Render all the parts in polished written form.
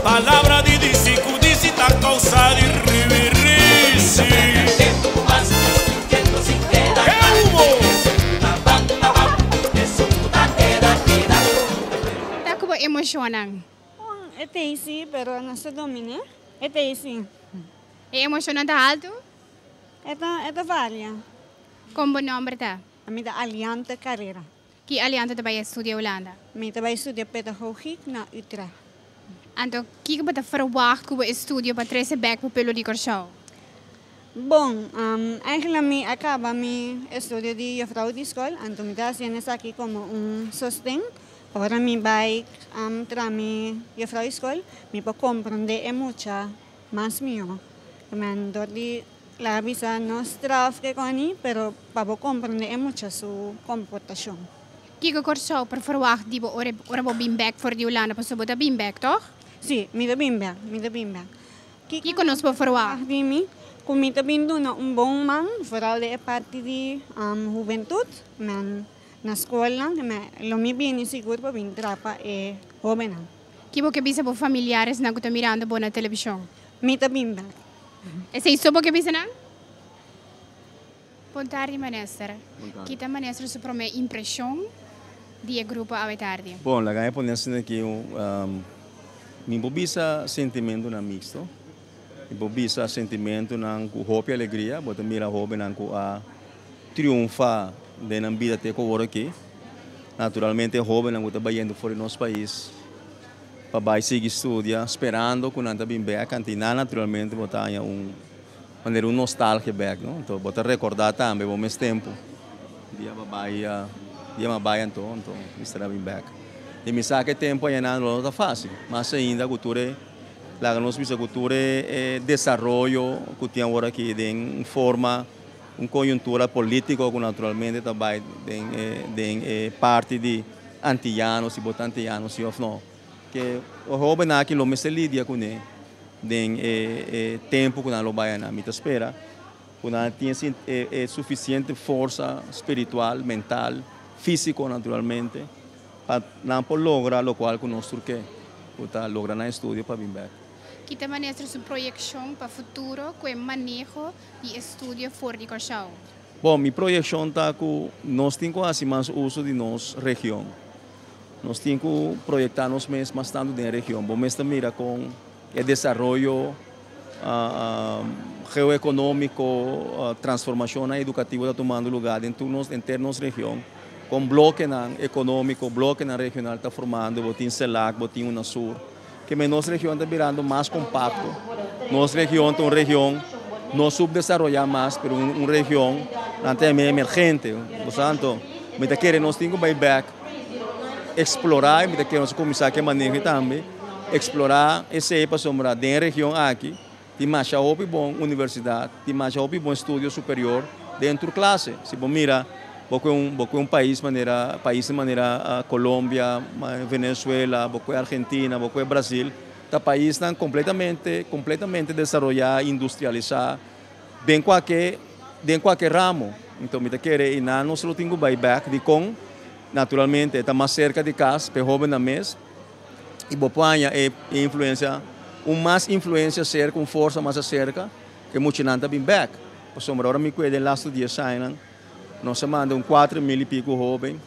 Palabra di disi ku disi ta kousa di ribirisi. Ke hubo? Ta ku bo emoshonnan? E ta isi, pero nos ta dominé. E ta isi. E emoshonnan ta haltu? E ta, e ta varia. Kon bo nòmber ta? Mi ta Aliante Carrera. Ki Aliante ta bai studia Hulanda? Mi ta bai studia pedagogiek na Utrecht. Anto kiko bo ta ferwagt ku bo estudio pa trese bèk pa pueblo di Kòrsou? Bon, eigenlijk mi a kaba mi estudio di juffrouw di skol, anto mi ta hasiendo esaki komo un sosten. Ora mi bai traha mi juffrouw di skol, mi por komprondé e mucha mas mihó. Dor di La a bisa no straf ke koni, pero pa bo komprende e mucha su komportashon. Kiko Kòrsou por ferwagt di bo ora ora bo bin bèk for di Hulanda? Pasobra bo ta bin bèk, tòg? Sí, mi ta bin bèk, mi ta bin bèk. Kiko nos por ferwagt? Di mi, ku mi ta bin duna un bon man, vooral den e parti di hubentut, men na skolnan, lo mi bini sigur pa bin trapa e hóbennan. Ki bo ke bisa bo familiaresnan ku ta mirando bo na televishon? Mi ta bin bèk. Esei so bo ke bisa nan? Bon tardi minister. Ki ta minister su prome impresion di e grupo awe tardi? Bon, laga mi pone asina aki, mi por bisa sentimentonan mixto, mi por bisa sentimentonan ku hopi alegria, bo ta mira hobennan ku a triunfa den nan bida te ku awor aki. Naturalmente hobennan ku ta bayendo for di nos pais pa bai sigui studia sperando ku nan ta bin bek anto nan naturalmente bo ta haña un manera un nostalgia bek no anto bo ta rekorda tambe bo mes tempu dia bo bai dia bo bai anto anto mester a bin bek i mi sa ku e tempu aña nan lo no ta fasil mas ainda ku tur e laga nos bisa ku tur e desaroyo ku tin awor aki den un forma un koyuntura politiko ku naturalmente ta bai den e den e parti di Antiyano, si bo ta antiyano si of no. Ke e hobennan aki lo mester lidia kuné den e e tempu ku nan lo bai anan. Mi ta spera ku nan tin e e sufisiente forsa spiritual, mental, físiko naturalmente, pa nan por logra lokual ku nos tur ke, ku ta logra nan estudio pa bin bèk. Ki ta Manestra su proyekshon pa futuro ku e maneho di estudio for di Kòrsou? Bon, mi proyekshon ta ku nos tin ku hasi mas uso di nos region. Nos tin ku proyektá nos mes mas tantu den e region. Bo mes ta mira kon e desaroyo geoekonómiko, transformashonnan edukativo ta tumando lugá den tur nos, henter nos region. Kon blokenan ekonómiko, blokenan regional ta formando. Bo tin CELAC, bo tin UNASUR. Ke men nos region ta birando mas kompakto. Nos region ta un region no subdesaroyá mas, pero un region nan ta yama emergente. Bo sa anto, mi ta kere nos tin ku bai bèk eksplorá i mi ta kere nos kuminsá ku e maneho tambe, eksplorá esei pasobra den e region aki tin masha hopi bon universidat, tin masha hopi bon estudio superior den tur klase. Si bo mira bo ku un bo ku un pais manera paisnan manera Colombia, Venezuela, bo ku Argentina, bo ku Brasil, ta paisnan kompletamente kompletamente desaroyá, industrialisá den kualke den kualke ramo. Enton mi ta kere einan nos lo tin ku bai bèk dikon naturalmente e ta mas serka di kas pa e hóbennan mes. i bo por haña e influensia, un mas influensia serka, un forsa mas aserka, ku e muchanan ta bin bèk. Pasobra ora mi kue den lastu dies añanan, nos a manda un 4000 i piku hóben,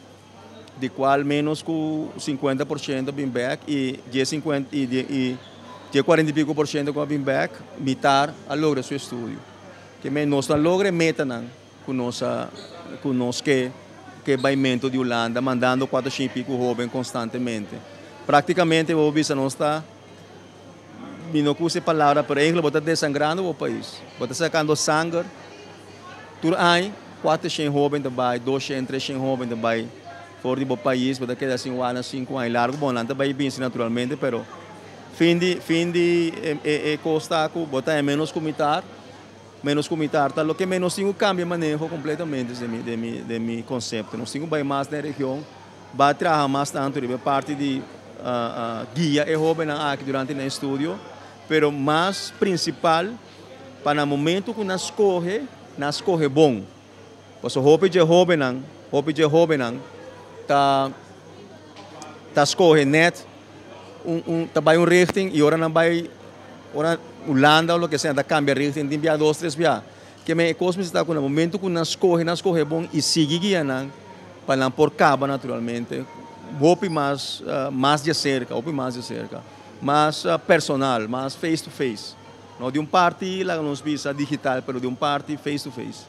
di kual ménos ku 50% a bin bèk i dje sinkuenta i i dje kuarenta i piku por shento ku a bin bèk, mitar a logra su estudio. Ke men nos no a logra e metanan. Ku nos a ku nos ke ke baimento di Hulanda mandando kuatroshen i piku hoben konstantemente. Praktikamente bo por bisa nos ta, mi no ku usa e palabra pero eigenlijk bo ta desangrando bo pais. Bo ta sakando sanger tur aña 400 hoben ta bai, 200, 300 hoben ta bai for di bo pais, bo ta keda sin wak na sinku aña largu. Bon nan ta bai binsi naturalmente pero fin di fin di e e kos ta ku bo ta haña menos ku mitar. Menos ku mitar ta loke men nos tin ku kambia maneho kompletamente den mi den mi den mi konsepto. Nos tin ku bai mas den region, bai traha mas tantu riba e parti di guia e hóbennan aki durante nan estudio, pero mas prinsipal pa na momento ku nan skohe, nan skohe bon. Pasobra hopi dje hóbennan, hopi dje hóbennan ta ta skohe nèt. un, un, ta bai un richting i ora nan bai ora Hulanda òf loke sea ta kambia richting tin bia dos tres bia. Ke men e kos mester ta ku na momento ku nan skohe nan skohe bon i sigui guia nan pa nan por kaba naturalmente hopi mas mas di aserka hopi mas di aserka mas personal mas face to face no di un parti laga nos bisa digital pero di un parti face to face.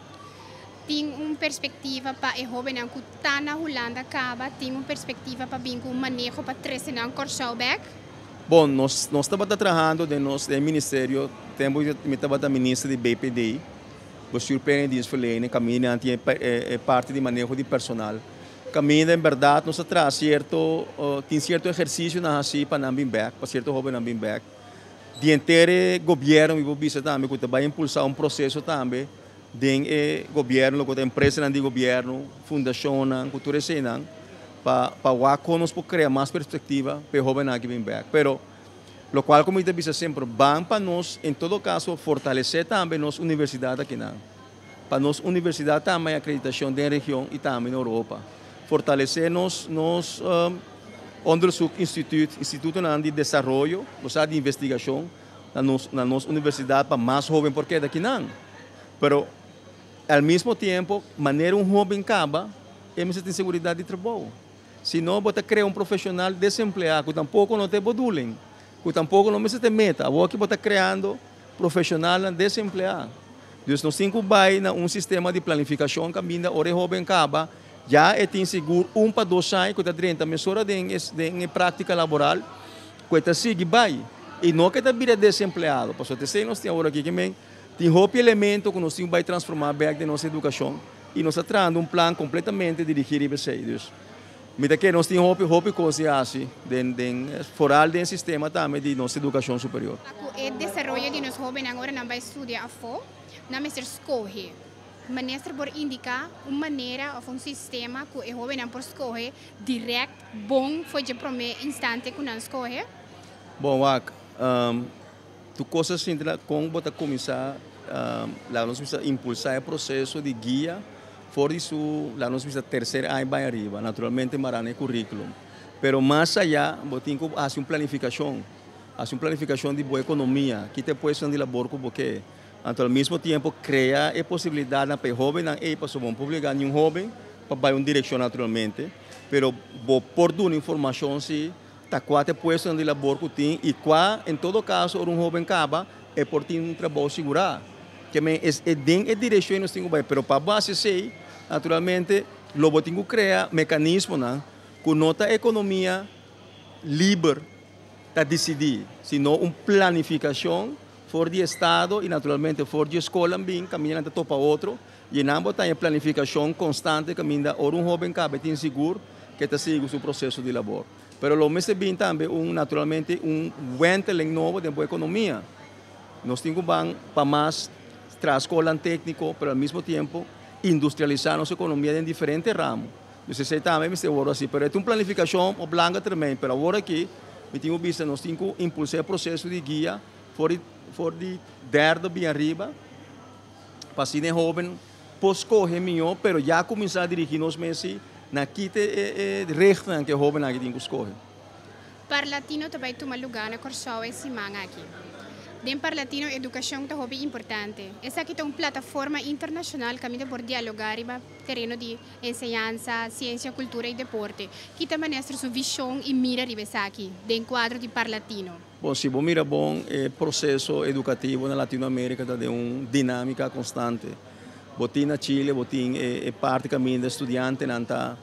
Tin un perspektiva pa e hóbennan ku ta na Hulanda kaba? Tin un perspektiva pa bin ku un maneho pa trese nan Kòrsou bèk? Bon, nos nos tabata trahando den nos den ministerio tempu mi tabata minister di BPD, Bestuur Planning Dienstverlening, kaminda nan tin e parti di maneho di personal. Kaminda en bèrdat nos a traha sierto tin sierto ehersisionan hasi pa nan bin bèk, pa sierto hóbennan bin bèk. Di henter e gobièrnu mi por bisa tambe ku ta bai impulsá un proseso tambe Den e gobièrnu, loke ta empresanan di gobièrnu, fundashonnan, ku tur eseinan, pa pa wak kon nos por krea mas perspektiva pa e hóbennan aki bin bèk. Pero, lokual ku mi ta bisa semper, ban pa nos en todo kaso fortalesé tambe nos universidat akinan. Pa nos universidat tambe hay akreditashon den region i tambe na Europa. Fortalesé nos nos onderzoekinstituut, institutonan di desaroyo, bo sa, di investigashon, na nos na nos universidad pa mas hoben por keda kinan. Pero al mismo tiempo manera un hoben caba e mester tin seguridad di trabou. Si no bo ta crea un profesional desempleá cu tampoco no ta e bedoeling, cu tampoco no mester ta e meta. Awor aki bo ta creando profesionalnan desempleá. Dus nos tin cu bay na un sistema di planificacion caminda ora e hoben caba ya e tin sigur un pa dos aña cu ta drenta mesora den den e practica laboral cu e ta sigui bay y no cu e ta bira desempleado. Pasobra esey nos tin awor aki ke men tin hopi elemento cu nos tin cu bay transforma bek den nos educacion y nos ta trahando un plan completamente dirigi riba esey. Dus mi ta kere nos tin hopi hopi cos di haci den den foral den sistema tambe di nos educacion superior. Pa cu e desaroyo di nos hobennan ora nan bay studia afo, nan mester scoge. Minister por indica un manera of un sistema cu e hobennan por scoge direct bon for dje prome instante cu nan scoge? Bon wak, tur cos a sinti la con bo ta cuminsa laga nos bisa impulsa e proceso di guia for di su laga nos bisa tercer aña bay ariba, naturalmente mara na e curriculum. Pero mas aya bo tin cu haci un planificacion, haci un planificacion di bo economia, ki ta e puestonan di labor cu bo ke. Anto al mismo tiempo crea e posibilidadnan pa e hobennan ey pasobra bo no por obliga niun hoben pa bay un direccion naturalmente, pero bo por duna informacion si ta cua ta e puestonan di labor cu tin y cua en todo caso ora un hoben caba e por tin un trabou sigura. Ke men es e den e direccion ey nos tin cu bay, pero pa bo haci esey naturalmente lo bo tin cu crea mecanismonan cu no ta economia liber ta dicidi, sino un planificacion For di estado y naturalmente for di e scolnan bin caminda nan ta topa otro y nan bo ta haña planificacion constante caminda ora un hoben cabe tin sigur ke ta sigui cu su proceso di labor. Pero lo mester bin tambe un naturalmente un wenteling nobo den bo economia. Nos tin cu ban pa mas traha scolnan tecnico pero al mismo tiempo industrialisa nos economia den diferente ramo. Dus esey tambe mester worde haci. Pero e ta un planificacion op langa termijn. Pero awor aki mi tin cu bisa nos tin cu impulsa e proceso di guia for di for di derde bin ariba pa asina e hoben por scoge miho pero ya cuminsa dirigi nos mes si na kita e e richtingnan cu e hobennan aki tin cu scoge. Parlatino ta bai tuma lugá na Kòrsou e siman aki. Den Parlatino edukashon ta hopi importante. Esaki ta un plataforma internashonal kaminda por dialogá riba tereno di enseñansa, siensia, kultura i deporte. Ki ta Minister su vishon i mira riba esaki den kuadro di Parlatino? Bon, si bo mira bon e proseso edukativo na Latinoamerika ta den un dinámika konstante. Bo tin na Chile, bo tin e parti kaminda studiantenan ta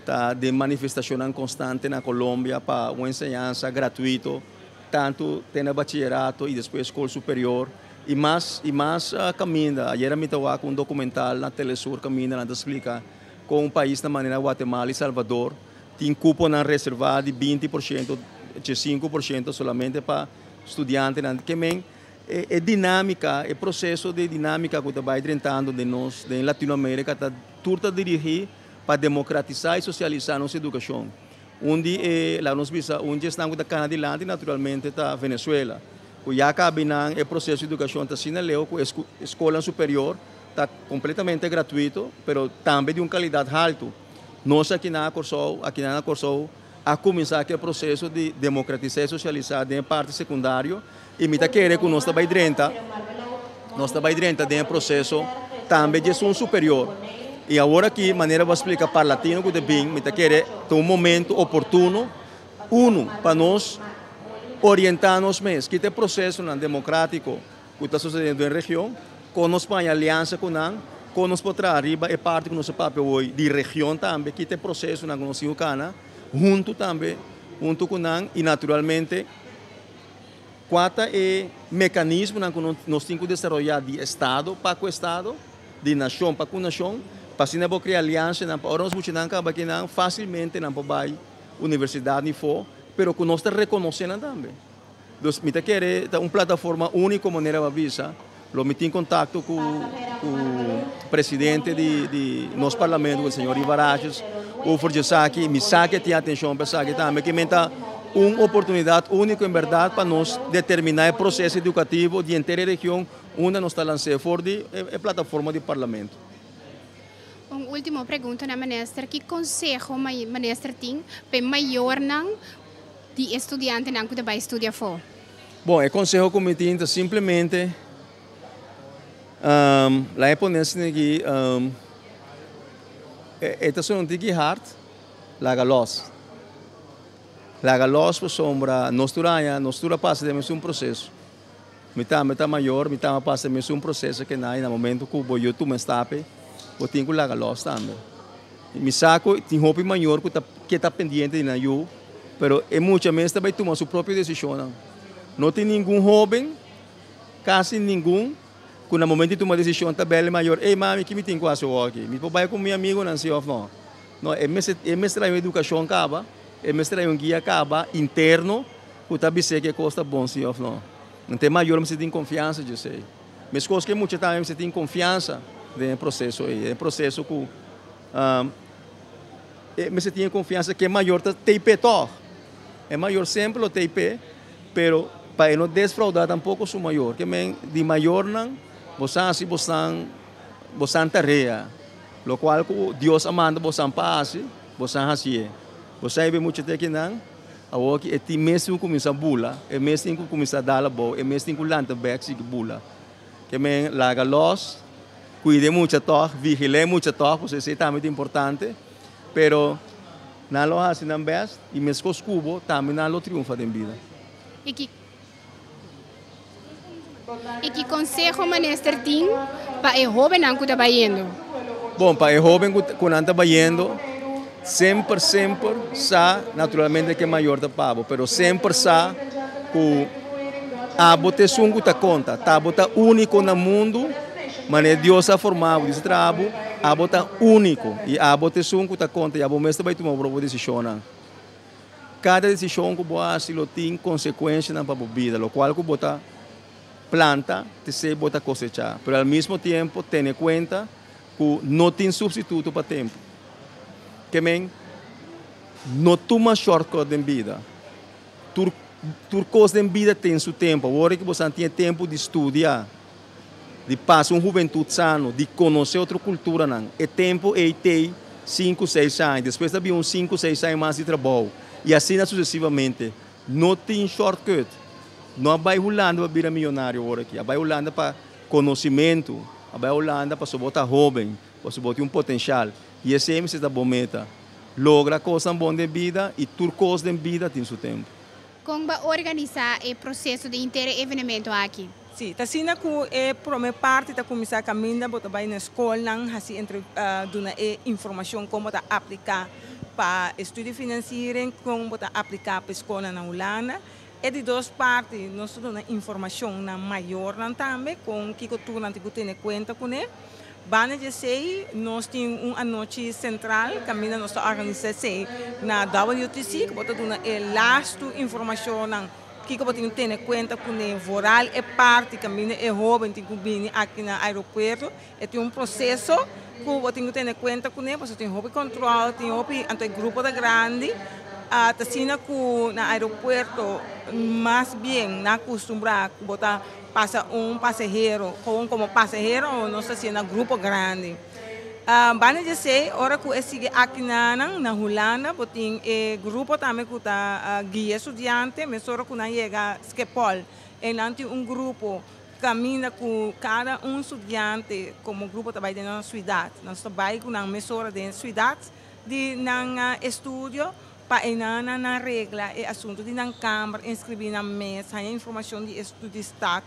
Ta den manifestacionnan constante na Colombia pa un enseñansa gratuito, tanto te na bachillerato y despues scol superior y mas y mas caminda. Ayera mi ta wak un documental na Telesur caminda nan ta splica con un paisnan manera Guatemala y Salvador tin cuponan reserva di 20%, 5% solamente pa studiantenan. Ke men e dinamica, e proceso di dinamica cu ta bay drentando den nos, den Latinoamerica ta tur ta dirigi pa demokratisá i sosialisá nos edukashon. Un di e, laga nos bisa, un di esnan ku ta kana dilanti naturalmente ta Venezuela, ku ya kabi nan e proseso di edukashon ta asina leu ku e skolnan superior ta kompletamente gratuito, pero tambe di un kalidat haltu. Nos aki na Kòrsou, aki na Kòrsou, A kuminsá ku e proseso di demokratisá i sosialisá den e parti sekundario i mi ta kere ku nos ta bai drenta, nos ta bai drenta den e proseso tambe di esun superior. I awor aki, manera bo a splika Parlatino ku ta bin, mi ta kere ta un momento oportuno, unu, pa nos orientá nos mes ki ta e prosesonan demokratiko ku ta sosediendo den region, kon nos por haña aliansa ku nan, kon nos por traha riba e parti ku nos a papia hoy di region tambe, ki ta e prosesonan ku nos tin ku kana huntu tambe, huntu ku nan i naturalmente kua ta e mekanismonan ku nos tin ku desaroyá di estado pa ku estado, di nashon pa ku nashon, pa asina por krea aliansanan pa ora nos muchanan kaba akinan fásilmente nan por bai universidat nifó, pero ku nos ta rekonosé nan tambe. Dus mi ta kere ta un plataforma úniko manera bo a bisa, lo mi tin kontakto ku ku presidente di di nos parlamento ku señor Ivar Asjes over di esaki, mi sa ke tin atenshon pa esaki tambe ke men ta un oportunidat úniko en bèrdat pa nos determiná e proseso edukativo di henter e region unda nos ta lans'é for di e plataforma di parlamento. Un último pregunta na minister, ki konseho minister tin pa e mayornan di e studiantenan ku ta bai studia afó? Bon, e konseho ku mi tin ta simplemente, laga e pone asina aki, e ta sona un tiki hard, laga lòs. Laga lòs pasobra nos tur aña, nos tur a pasa den mesun proseso. Mi tambe ta mayor, mi tambe a pasa den mesun proseso ke nan i na momento ku bo yu tuma e stape, bo tin ku laga lòs tambe. Mi sa ku tin hopi mayor ku ta ke ta pendiente di nan yu, pero e mucha mes ta bai tuma su propio desishonnan. No tin ningun hóben, kasi ningun, ku na momento di tuma desishon ta bel e mayor, Ey mami, ki mi tin ku hasi awoki? Mi por bai ku mi amigunan si òf no? No, e mester e mester hay un edukashon kaba, e mester hay un guia kaba interno ku ta bis'é ke kos ta bon si òf no. Anto e mayor mester tin konfiansa djesei. Meskos ku e mucha tambe mester tin konfiansa den e proseso ei, den e proseso ku e mester tin e konfiansa ku e mayor ta tei p'e tòg. E mayor semper lo tei p'e, pero pa e no desfraudá tampoko su mayor. Ke men di mayornan bo sa hasi bosan bosan tarea, lokual ku Dios a manda bosan pa hasi, bosan hasié. Bo sa e mucha te akinan. Awor ki e tin mes tin ku kuminsá bula, e mes tin ku kuminsá dal abou, e mes tin ku lanta bèk sigui bula. Ke men laga lòs, kuida e mucha tòg, vigilá e mucha tòg, pasobra esei tambe ta importante. Pero nan lo hasi nan bèst i meskos ku bo tambe nan lo triunfa den bida. I ki I ki konseho minister tin pa e hóbennan ku ta bayendo? Bon, pa e hóben ku nan ta bayendo, semper semper sa, naturalmente ke mayor ta pa bo, pero semper sa ku abo ta esun ku ta konta, ta abo ta úniko na mundu, manera Dios a forma bo, Dios a traha bo, abo ta úniko i abo ta esun ku ta konta i abo mes ta bai tuma bo propio desishonnan. Kada desishon ku bo hasi lo tin konsekuensianan pa bo bida, lokual ku bo ta planta t'esei bo ta kosechá. Pero al mismo tiempo tene kuenta ku no tin supstituto pa tempu. Ke men, no tuma shortcut den bida. Tur tur kos den bida tin su tempu. Awor ku boso a tin e tempu di studia, di pasa un hubentut sano, di konosé otro kulturanan. E tempu ei t'ei sinku, seis aña, despues ta bin un sinku, seis aña mas di trabou, i asina susesivamente. No tin shortcut. No a bai Hulanda pa bira miyonario ora aki. A bai Hulanda pa konosimentu, a bai Hulanda pasobra bo ta hóben, pasobra bo tin un potenshal. I esei mester ta bo meta. Logra kosnan bon den bida i tur kos den bida tin su tempu. Kon bo a organisá e proseso di henter e evenemento aki? Sí, ta asina ku e promé parti ta kuminsá kaminda bo ta bai na skolnan hasi entre duna e informashon kon bo ta apliká pa e studiefinanciering, kon bo ta apliká pa e skolnan na Hulanda. E di dos parti nos ta duna informashon na mayornan tambe kon kiko tur nan tin ku tene kuenta kuné. Banda di esei nos tin un anochi sentral kaminda nos ta organisá esei na WTC ku bo ta duna e lastu informashonnan. Kiko bo tin ku tene kuenta kuné? Vooral e parti kaminda e hóben tin ku bini aki na aeropuerto, e tin un proseso ku bo tin ku tene kuenta kuné pasobra tin hopi kòntròl, tin hopi, anto e grupo ta grandi. Ta asina ku na aeropuerto mas bien nan a kustumbrá ku bo ta pasa un pasahero, komo pasahero nos ta hasié na grupo grandi. Banda di esei, ora ku e sigui akinan na Hulanda, bo tin e grupo tambe ku ta guia studiante, mesora ku nan yega Schiphol, einan tin un grupo kaminda ku kada un studiante komo grupo ta bai den nan siudat. Nan ta bai ku nan mesora den siudat di nan estudio pa einan nan regla e asuntu di nan kamber, inskribí nan mes, haña informashon di e studiestad,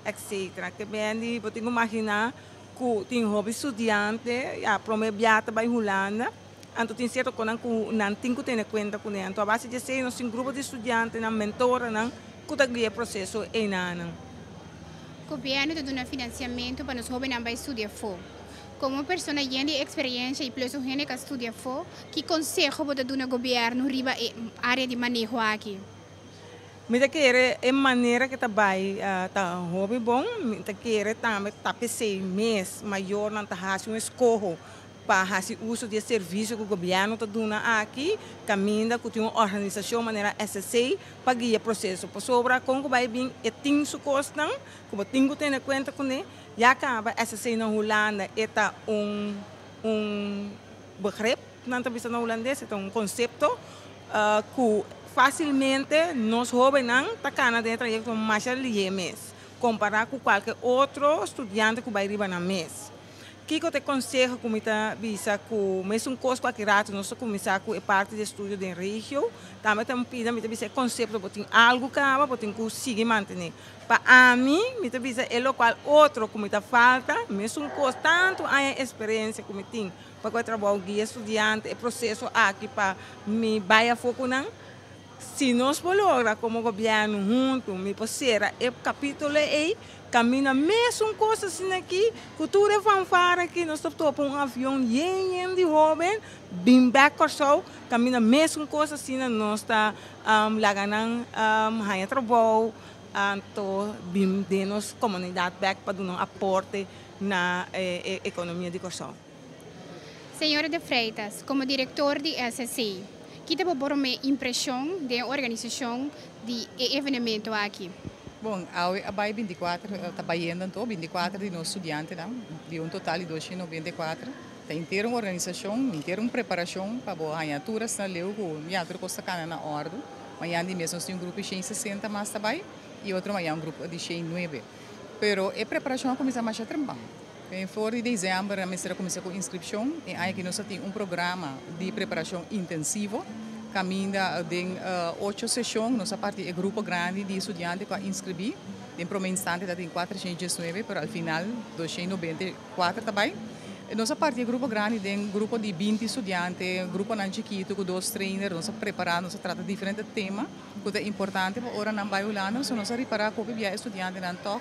etc. Ke men bo tin ku imaginá ku tin hopi studiante, ya, promé biaha ta bai Hulanda, anto tin sierto kosnan ku nan tin ku tene kuenta kuné. Anto a base di esei nos tin grupo di studiantenan, mentoranan ku ta guia e proseso einan. Gobièrnu ta duna finansiamentu pa nos hóbennan bai studia afó. Komo persona yen di eksperensia i plus un hende ku a studia afó, ki konseho bo ta duna gobièrnu riba e área di maneho aki? Mi ta kere e manera ku ta bai ta hopi bon. Mi ta kere tambe ta p'esei mes mayornan ta hasi un eskoho pa hasi uso di e servisio ku gobièrnu ta duna aki, kaminda ku tin un organisashon manera SSC pa guia e proseso. Pasobra kon ku bai bin e tin su kosnan ku bo tin ku tene kuenta kuné. Ya kaba SSC na Hulanda e ta un un begrip, nan ta bisa na hulandes, e ta un konsepto ku fásilmente nos hóbennan ta kana den e trayekto masha lihé mes, kompará ku kualke otro studiante ku bai riba nan mes. Kiko ta e konseho ku mi ta bisa ku mesun kos ku aki ratu nos ta kuminsá ku e parti di estudio den regio, tambe ta pida mi ta bisa e konsepto bo tin algu kaba bo tin ku sigui mantené. Pa ami mi ta bisa e lokual otro ku mi ta falta mesun kos tantu aña eksperensia ku mi tin pa ku e trabou guia studiante e proseso aki pa mi bai afó ku nan. Si nos por logra komo gobièrnu huntu mi por sera e kapítulo ei kaminda mesun kos asina aki ku tur e fanfara aki nos ta topa un avion yen yen di hóben bin bèk Kòrsou kaminda mesun kos asina nos ta laga nan haña trabou anto bin den nos komunidat bèk pa duna un aporte na e ekonomia di Kòrsou. Señora De Freitas, komo direktor di SSC, ki ta bo promé impreshon den e organisashon di e evenemento aki? Bon, awe a bai 24, ta bayendo anto, 24 di nos studiantenan, di un total di 294. Ta henter un organisashon, henter un preparashon pa bo haña tur asina leu ku ya tur kos ta kana na òrdu. Mañan di mes nos tin un grupo di 160 mas ta bai i otro mañan un grupo di 109. Pero e preparashon a kuminsá masha trempan. For di desèmber nan mester a kuminsá ku inskripshon. E aña aki nos a tin un programa di preparashon intensivo kaminda den ocho seshon nos a parti e grupo grandi di studiante ku a inskribí. Den promé instante ta tin 419 pero al final 294 ta bai. Nos a parti e grupo grandi den grupo di 20 studiante, gruponan chikitu ku dos trainer. Nos a prepará, nos a trata diferente tema ku ta importante pa ora nan bai Hulanda. So nos a ripará ku hopi bia e studiantenan tòg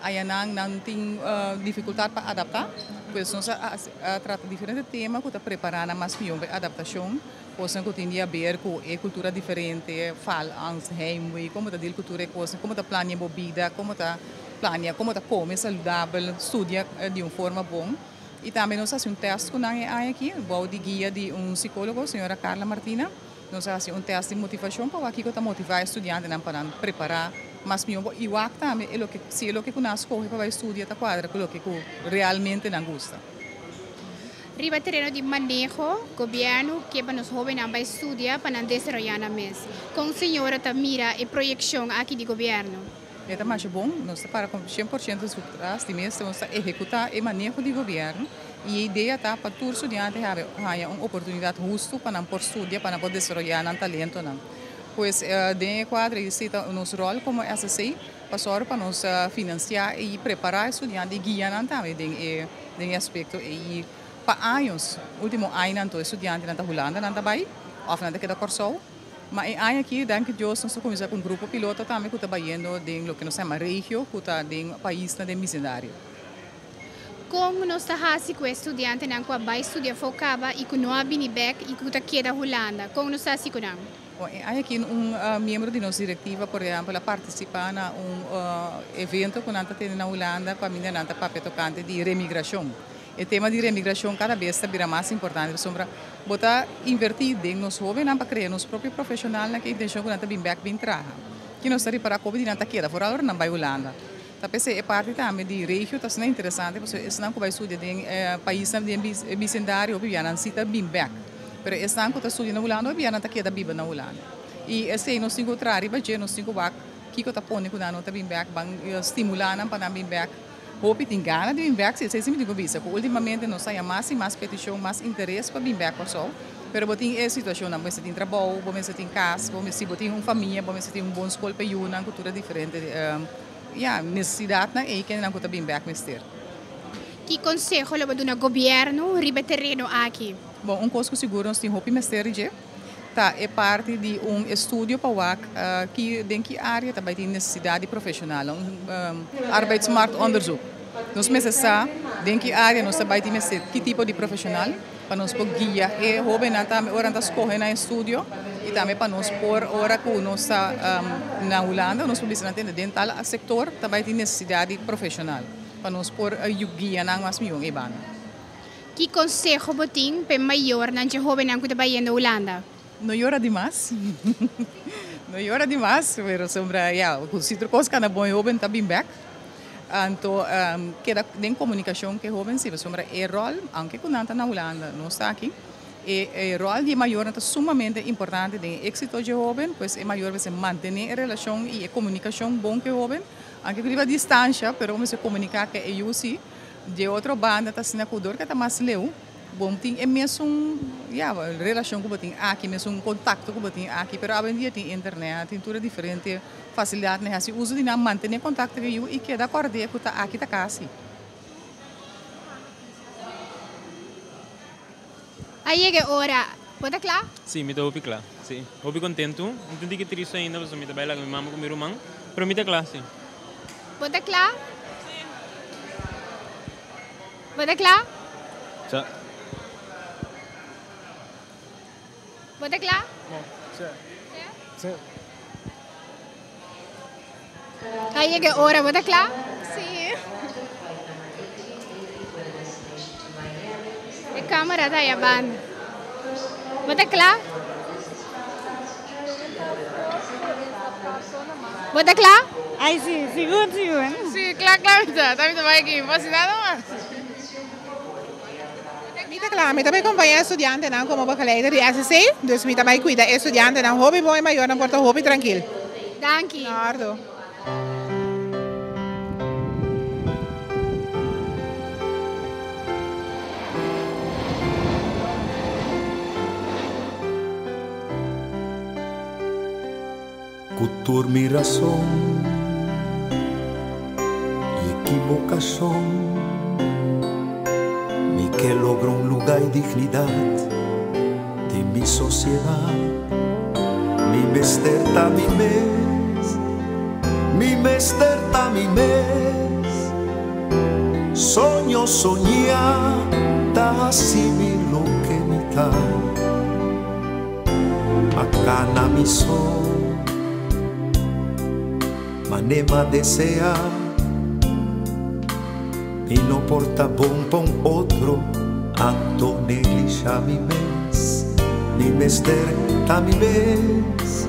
ayanan nan tin difikultat pa adaptá. Pues nos a trata diferente tema ku ta prepará nan mas mihó pa e adaptashon. Kosnan ku tin di haber ku e kultura diferente, faalangst, heimwee, komo ta deal ku tur e kosnan, komo ta plania bo bida, komo ta plania, komo ta kome saludabel, studia di un forma bon. I tambe nos a hasi un tèst ku nan e aña aki, bou di guia di un sikólogo, señora Carla Martina. Nos a hasi un tèst di motivashon pa wak kiko ta motivá e studiantenan pa nan prepará mas mihó. I wak tambe e loke, si e loke ku nan a skohe pa bai studia ta kuadra ku loke ku realmente nan gusta. Riba tereno di maneho, gobièrnu ke pa nos hóbennan bai studia pa nan desaroyá nan mes. Kon señora ta mira e proyekshon aki di gobièrnu? E ta masha bon, nos ta para 100% su tras di mes, nos ta ehekutá e maneho di gobièrnu i e idea ta pa tur studiante haña un oportunidat hustu pa nan por studia, pa nan por desaroyá nan talentonan. Pues den e kuadro ei si ta nos ròl komo SSC pa sòru pa nos finansiá i prepará e studiante i guia nan tambe den e den e aspekto ei. I pa años, último añanan tur e studiantenan ta Hulanda nan ta bai òf nan ta keda Kòrsou. Ma e aña aki, danki Dios, nos ta kuminsá ku un grupo piloto tambe ku ta bayendo den loke nos ta yama regio, ku ta den paisnan den bisindario. Kon nos ta hasi ku e studiantenan ku a bai studia afó kaba i ku no a bini bèk i ku ta keda Hulanda? Kon nos ta hasi ku nan? Bon, e aña aki un miembro di nos direktiva, por ehèmpel, a partisipá na un evento ku nan ta tene na Hulanda kaminda nan ta papia tokante di remigrashon. E tema di remigrashon kada bes ta bira mas importante pasobra bo ta invertí den nos hóbennan pa krea nos propio profeshonalnan ku e intenshon ku nan ta bin bèk bin traha. Ki nos ta ripará kobe di nan ta keda foral ora nan bai Hulanda. Ta p'esei e parti tambe di regio ta asina interesante pasobra esnan ku bai studia den paisnan den bisendario hopi bia nan si ta bin bèk. Pero esnan ku ta studia na Hulanda hopi bia nan ta keda biba na Hulanda. I esei nos tin ku traha riba dje, nos tin ku wak kiko ta pone ku nan no ta bin bèk, ban stimulá nan pa nan bin bèk. Hopi tin gana di bin bèk, si esei si mi tin ku bisa ku ultimamente nos haña mas i mas petishon, mas interes pa bin bèk Kòrsou. Pero bo tin e situashonnan, bo mester tin trabou, bo mester tin kas, bo mester, si bo tin un famia, bo mester tin un bon skol pa e yunan ku tur e diferente ya nesesidatnan ei kendenan ku ta bin bèk mester. Ki konseho lo bo duna gobièrnu riba e tereno aki? Bon, un kos ku sigur nos tin hopi mester di dje ta e parti di un estudio pa wak ki den ki área ta bai tin nesesidat di profeshonalnan, un arbeidsmarktonderzoek. Nos mester sa den ki área nos ta bai tin mester ki tipo di profeshonal pa nos por guia e hóbennan tambe ora nan ta skohe nan estudio i tambe pa nos por ora ku nos ta na Hulanda nos por bisa nan tende den tal sektor ta bai tin nesesidat di profeshonal pa nos por guia nan mas mihó ei banda. Ki konseho bo tin pa e mayornan dje hóbennan ku ta bayendo Hulanda? No yora dimas. No yora dimas, pero sombra ya, ku si tur kos kana bon e hóben ta bin bèk. Anto keda den komunikashon ku e hóben si, pasobra e ròl, aunke ku nan ta na Hulanda, nos ta aki, e e ròl di e mayornan ta sumamente importante den e éksito dje hóben, pues e mayor mester mantené e relashon i e komunikashon bon ku e hóben, aunke ku riba distansha, pero bo mester komuniká ku e yu si. Dje otro banda ta asina ku dor ke ta mas leu, bo tin e mesun, ya, relashon ku bo tin aki, mesun kontakto ku bo tin aki, pero awendia tin internet, tin tur e diferente fasilidatnan hasi uso di nan, mantené kontakto ku e yu i keda kòrd'é ku ta aki ta kasi. A yega e ora. Bo ta kla? Sí, mi ta hopi kla. Sí, hopi kontentu. Mi ta un tiki tristu ainda pasobra mi ta bai laga mi mama ku mi ruman, pero mi ta kla, sí. Bo ta kla? Sí. Bo ta kla? Sí. Bo ta kla? Sí. Sí. A yega e ora, bo ta kla? Sí. E camera ta aya banda. Bo ta kla? Bo ta kla? Ay si, sigur sigur. Si, kla kla mi ta. Ta mi ta bai aki, mi por hasi nada mas. Mi ta kla, mi ta bai kompañá e studiantenan komo begeleider di SSC, dus mi ta bai kuida e studiantenan hopi bon, e mayornan por ta hopi trankil. Danki. Na ordu. Ku tur mi rason i ekibokashon mi ke logra un luga i dignidat den mi sosiedat. Mi mester ta mi mes, mi mester ta mi mes. Soño soña ta hasi mi loke mi ta. A cana mi so mane m'a desea Mi no por ta bon pa un otro anto neglisha mi mes Mi mester ta mi mes.